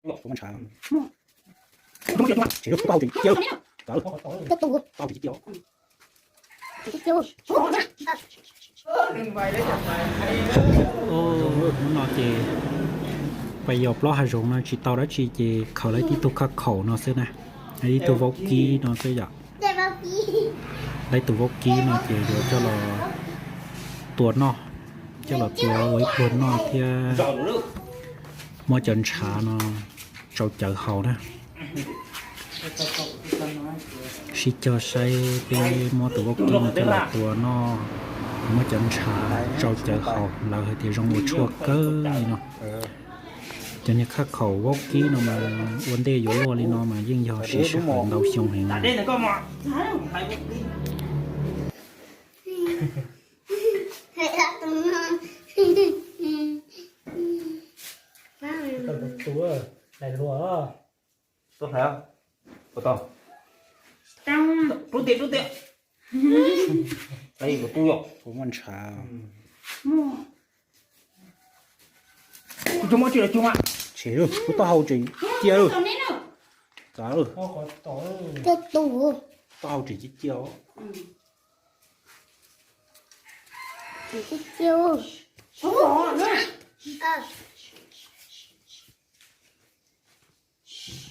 Tsis muaj ntshav. Tsis muaj ntshav. Hnub no ces pais yos plob hav zoov no tsis tau dab tsi ces khaws lawv tib tug khaj khaum no xwb na, tib tug vaub kib no xwb yom. Lawv tus vaub kib no ces yuav coj los tua noj, coj los tua ua ib pluag noj thiab muab cov ntshav no tsau cawv haus na. Sib cog saib peb muab tus vaub kib no coj los tua noj, muab cov ntshav tsau cawv haus, lawv hais tias zoo ua tshuaj kawg li no. Cov niag khaj khaum vaub kib no mas ua ntej yuav luaj li no mas yeej yog siv sij hawm ntau xyoo heev. Tuaj hlais, ua tau. Rub tiag, rub tiag. Kuv muaj ntshav. Kuv tsis muaj tsi los cuag mas. Tsis, kuv taub hau tseem cia lawm. Kav lawm. Taub hau tseem cia cia.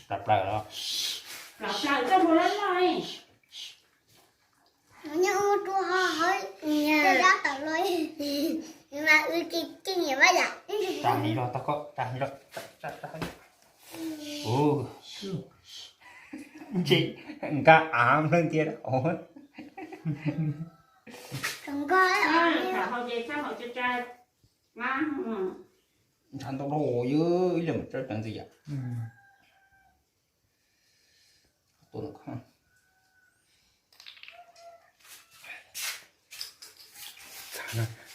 Tawm plaws los. Nyob ua rua ho hauv, rua yob tawm los, mas wb keej keej nyiam vaj yam. Tsa hniv los tau koj, tsa hniv los, tsa, tsa, tsa. Ua, ntshe nkag av nplej tiag. Ntshav ntau dua, ib leeg mam tsa tseev ntxiv yam.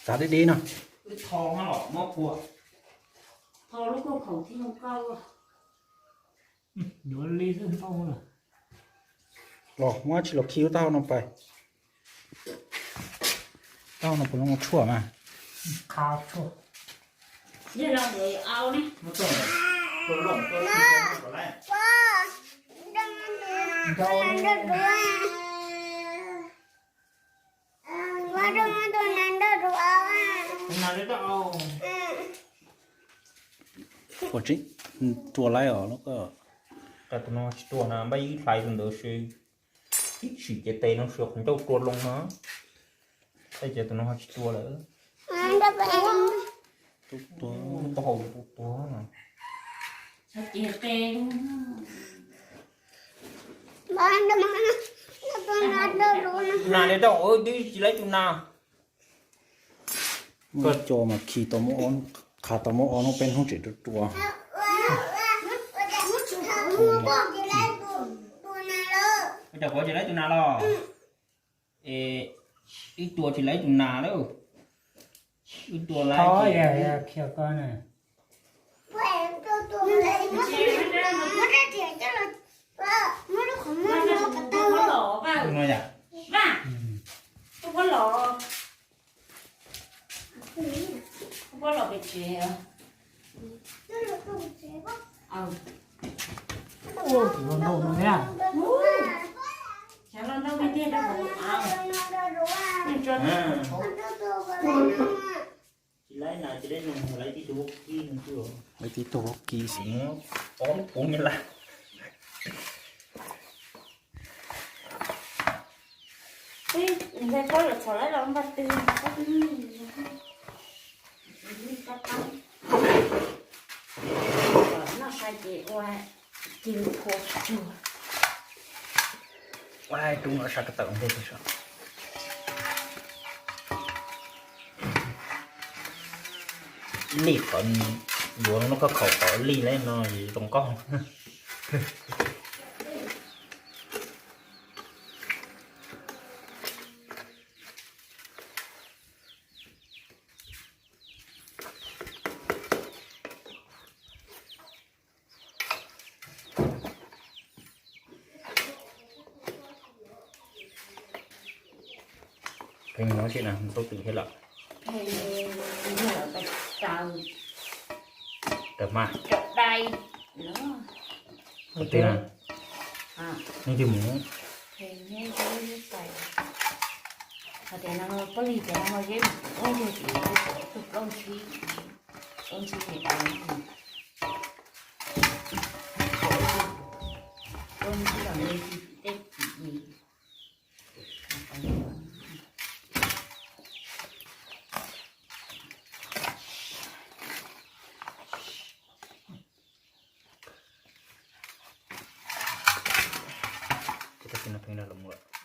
Txav deb deb no. Los muab tsi los khi lub taub hau no pais. Taub hau no puas zoo ua tshuaj mas? Qha tshuaj. Ua tseeb, tua laib os. Tus no tsis tua na, npaj ib hlais tus ntawd seb, ib sim ces tes no sua qhov ncauj tua loo no. Tab sis tus no ho tsis tua lawm. Tua, tua, tua. Nas li tau, twb tsis laib tus nas. Muaj co mas khi tau muab ob, qha tau muab ob hnub peb hnub tseem rua rua. Ua cas kuv tsis laib tus nas los? Es ib tua tsis laib tus nas lawm. Ib tua laib. Tsis laib nas, tsis laib noog, laib tib tug vaub kib xwb. Ob lub puv nyias lawm. Noj sai ces ua ci lus khua tsuag. Ua rub no sab ko taw ntej peb so. Lij qhov yuav lub koj khaum qhov lij lawm no zoo nkauj. Pheej nyob tsev na, ntxhab twm thiab lawm. Raws mas. Tes na, nej twb mus. Hais tias no pob lig tias no yeb mus ua ntug tim tus plaub ntsib, plaub ntsib ces plaub ntsib los yeb tim tej tim ni. Ces tab sis no pheej dag los mus lawm.